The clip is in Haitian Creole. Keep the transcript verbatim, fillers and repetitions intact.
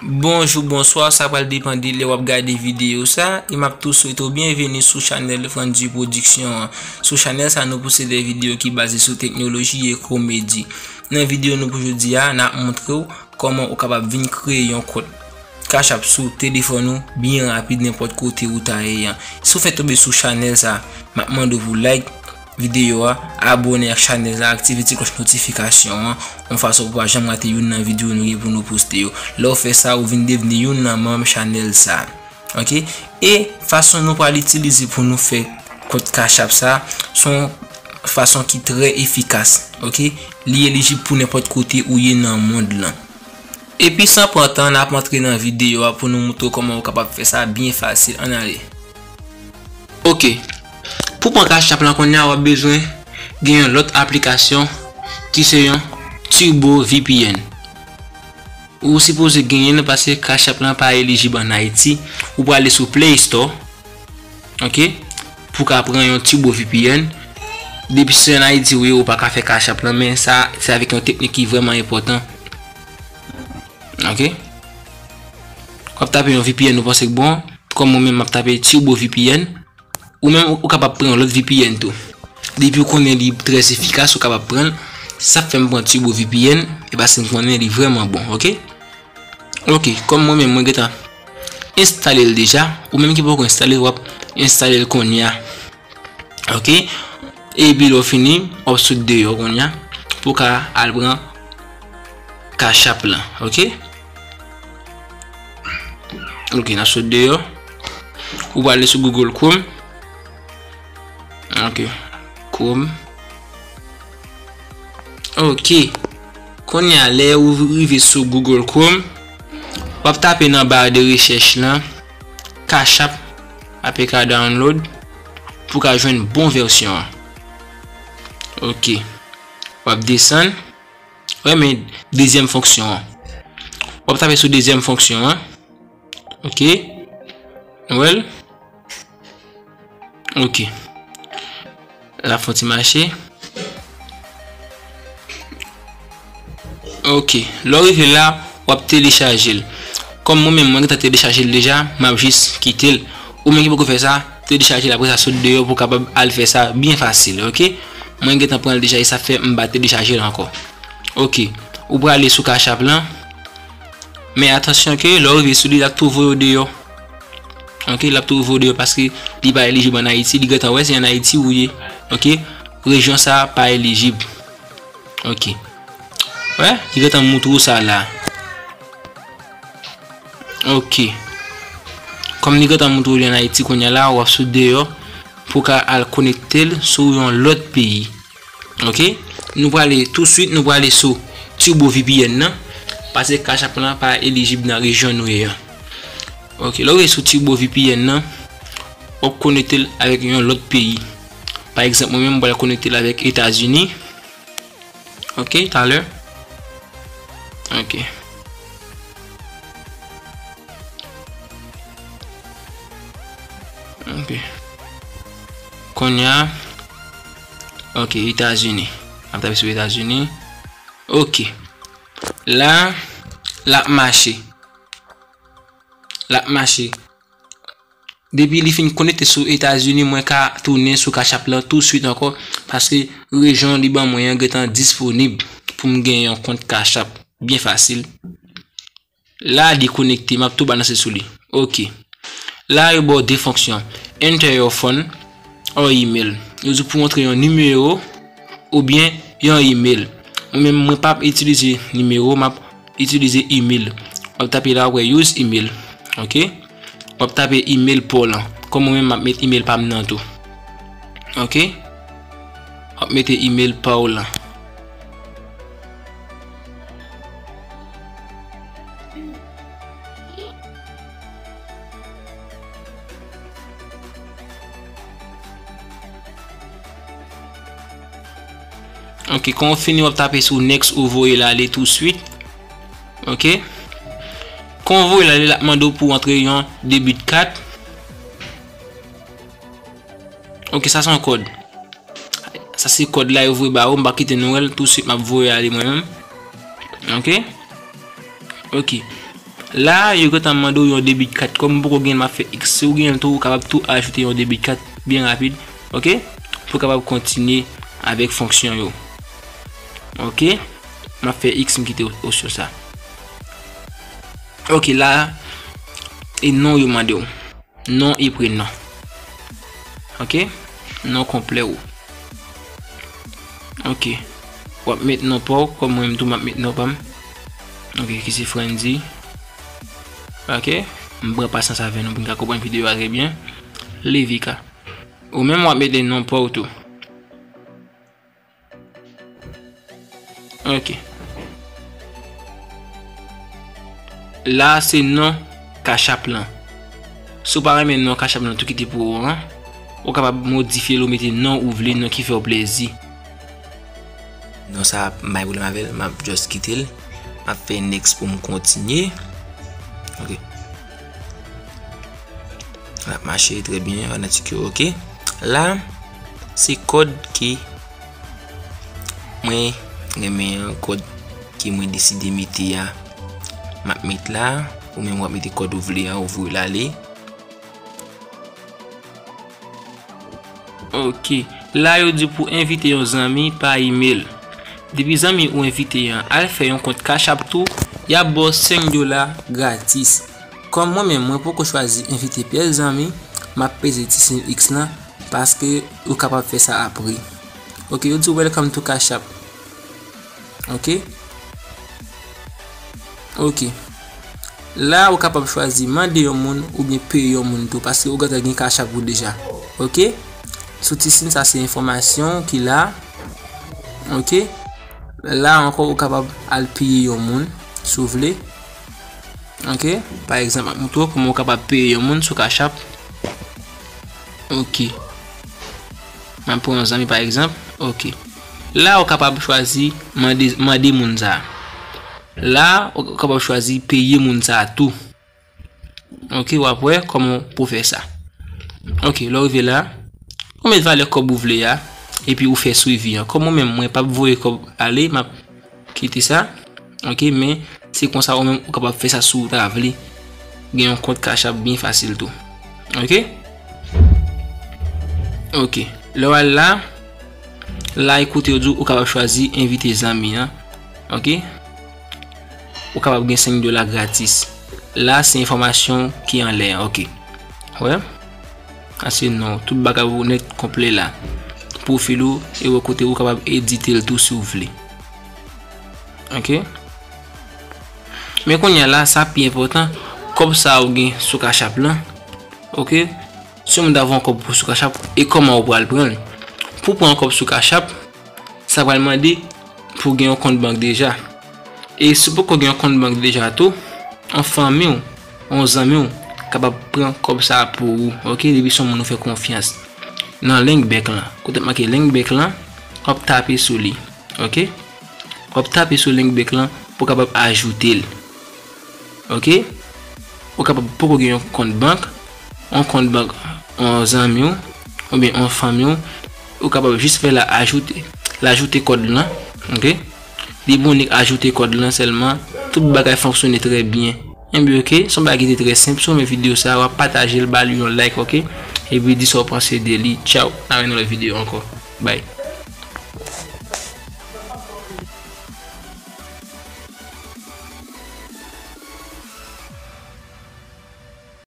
Bonjou, bonswa, sa pral depann de lè w ap gade videyo sa, e m ap tou swete w byenveni sou chanèl Frandy Production an. Sou chanèl sa, nou poste de videyo ki baze sou teknoloji e komedi. Nan videyo nou pou jodi a, n ap montre w kòman ou kapab vin kreye yon kont Cash App sou telefòn ou byen rapid nenpòt kote ou ta ye an. Si w fèk tonbe sou chanèl sa, m ap mande w pou like videyo a, abòne ak chanèl la, aktive ti klòch notifikasyon an, yon fason pou w pa janm rate youn nan videyo nou gen pou nou poste yo. Lè w fè sa, ou vin devni youn nan manm chanèl sa. Ok? E fason nou pral itilize pou nou fè kont Cash App sa, se yon fason ki trè efikas. Ok? Li elijib pou nenpòt kote ou ye nan mond lan. Epi san pran tan, n ap antre nan videyo a pou nou montre w kòman ou kapab fè sa byen fasil. Ann ale. Ok. Pou pran Cash App lan kounye a, w ap bezwen gen yon lòt aplikasyon ki se yon Turbo V P N. Ou sipoze genyen l paske Cash App lan pa elijib ann Ayiti. Ou prale sou Play Store, ok, pou w ka pran yon Turbo V P N. Depi se ann Ayiti ou ye, ou pa ka fè Cash App lan, men sa, se avèk yon teknik ki vrèman enpòtan. Ok? W ap tape yon V P N ou panse k bon. Kòm mwen menm, m ap tape Turbo V P N. Ou menm, ou kapab pran yon lòt V P N tou. Depi w konnen li trè efikas, ou kapab pran l. Sa k fè m pran Turbo V P N, e paske m konnen li vrèman bon, ok? Ok, kòm mwen menm, mwen gentan enstale l deja. Ou menm ki poko enstale l, w ap enstale l kounye a. Ok? Epi lè w fini, w ap sot deyò kounye a pou w ka al pran Cash App lan, ok? Ok, n ap sot deyò. Ou prale sou Google Chrome. Ok. Chrome. Ok. Kounye a, lè ou rive sou Google Chrome, w ap tape nan ba de rechèch lan Cash App, A P K download, pou w ka jwenn bon vèsyon an. Ok. W ap desann. Wè, men dezyèm fonksyon an. W ap tape sou dezyèm fonksyon an. Ok. Nou wè l? Ok. L ap fè yon ti mache. Ok. Lè w rive la, w ap telechaje l. Kòm mwen menm, mwen gentan telechaje l deja, m ap jis kite l. Ou menm ki poko fè sa, telechaje l, apre sa sot deyò pou w kapab al fè sa byen fasil, ok? Mwen gentan pran l deja, e sa fè m pa telechaje l ankò. Ok. Ou prale sou Cash App lan. Men atansyon ke lè w rive sou li, l ap tou voye w deyò. Ok, l ap tou voye w deyò paske li pa elijib ann Ayiti. Li gentan wè se ann Ayiti ou ye. Ok, rejyon sa a pa elijib. Ok. Wè, li gentan montre w sa la. Ok. Kòm li gentan montre w li ann Ayiti kounye a la, w ap sot deyò pou w ka al konekte l sou yon lòt peyi. Ok? Nou prale touswit, nou prale sou Turbo V P N nan, paske Cash App lan pa elijib nan rejyon nou ye an. Ok, lè w rive sou Turbo V P N nan, w ap konekte l avèk yon lòt peyi. Pa egzanp, mwen menm, mwen pral konekte l avèk Etazini. Ok, talè. Ok. Ok. Kounye a, ok, Etazini. M ap tape sou Etazini. Ok. La, l ap mache. L ap mache. Depi li fin konekte sou Etazini, mwen ka tounen sou Cash App lan touswit ankò, paske rejyon li ban mwen an gentan disponib pou m gen yon kont Cash App byen fasil. La, li konekte, m ap tou balanse sou li. Ok. La, yo ba w de fonksyon. Enter your phone or email. Yo di w pou w antre yon nimewo oubyen yon email. Mwen menm, mwen p ap itilize nimewo, m ap itilize email. W ap tape la, w ap wè use email. Ok? W ap tape email pa w lan. Kòm mwen menm, m ap met email pa m nan tou. Ok? W ap mete email pa w lan. Ok, kan w fini, w ap tape sou next ou voye l ale touswit. Ok. Kan w voye l ale, l ap mande w pou w antre yon debit kat. Ok, sa se yon kòd. Sa se kòd la yo voye ba ou, m pa kite nou wè l, touswit m ap voye ale mwen menm. Ok. Ok. La, yo gentan mande w yon debit card. Kòm m poko gen l, m ap fè X. Si w gen l tou, ou kapab tou ajoute yon debit card byen rapid, ok? Pou w kapab kontinye avèk fonksyon yo. Ok? M ap fè X, m kite opsyon sa. Ok, la, e non yo mande w. Non e prenon. Ok? Non konplè ou. Ok. W ap met non pa w, kòm mwen menm tou m ap met non pa m. Ok, ki se Frandy. Ok? M pran pasyans avè nou pou n ka konprann videyo a trè byen. Levika. Ou menm w ap mete non pa w tou. Ok. La se non Cash App lan. Si w pa renmen non Cash App lan tou kite pou ou an, ou kapab modifye l ou mete non ou vle, non ki fè w plezi. Non sa ap bay pwoblèm avè l, m ap just kite l. M ap fè next pou m kontinye. Ok. L ap mache trè byen, an atike, ok. La, se kòd ki mwen renmen an, kòd ki mwen deside mete a, m ap met la, ou menm w ap mete kòd ou vle a, ou voye l ale. Ok. La, yo di pou envite yon zanmi pa email. Depi zanmi ou envite an al fè yon kont Cash App tou, y ap ba w senk dola gratis. Kòm mwen menm, mwen poko chwazi envite pyès zanmi, m ap peze ti siy X lan, paske ou kapab fè sa apre. Ok, yo di w welcome to Cash App. Ok? Ok. La, ou kapab chwazi mande yon moun oubyen peye yon moun tou, paske ou gentan gen Cash App ou deja. Ok? Sou ti siy sa, se enfòmasyon ki la. Ok? La ankò, ou kapab al peye yon moun, si w vle. Ok? Pa egzanp, m ap montre w kòman ou kapab peye yon moun sou Cash App. Ok. M ap pran yon zanmi, pa egzanp. Ok. La, ou kapab chwazi mande, mande moun sa a. La, ou kapab chwazi peye moun sa a tou. Ok, w ap wè kòman pou fè sa. Ok, lè w rive la, ou met valè kòb ou vle a, epi ou fè swivi an. Kòm mwen menm, mwen p ap voye kòb ale, m ap kite sa. Ok, men se konsa ou menm ou kapab fè sa si w ta vle. Gen yon kont Cash App byen fasil tou. Ok? Ok. Lè w al la, la e kote yo di w ou kapab chwazi envite zanmi an. Ok? Ou kapab gen senk dola gratis. La, se enfòmasyon ki anlè an. Ok. Wè? A se non, tout bagay ou nèt konplè la. Pwofil ou, e wè kote ou kapab edite l tou si w vle. Ok? Men kounye a la, sa pi enpòtan, kòb sa a ou gen sou Cash App lan. Ok? Si yon moun ta voye yon kòb pou sou Cash App, e kòman ou pral pran l? Pou pran yon kòb sou Cash App, sa pral mande pou gen yon kont bank deja. E si w poko gen yon kont bank deja tou, yon fanmi w, yon zanmi w kapab pran kòb sa a pou ou, ok, depi se yon moun ou fè konfyans. Nan link bank lan, kote m make link bank lan, w ap tape sou li, ok? W ap tape sou link bank lan pou w kapab ajoute l. Ok? Ou kapab poko gen yon kont bank, yon kont bank yon zanmi w, oubyen yon fanmi w, ou kapab jis fè l ajoute, l ajoute kòd lan, ok? Depi w nik ajoute kòd lan sèlman, tout bagay fonksyone trè byen. Enben, ok, se yon bagay ki te trè senp. Si w renmen videyo sa a, w ap pataje l, ba li yon like, ok? Epi di sa w panse de li. Tchaw, n a wè nan lòt videyo ankò. Bye.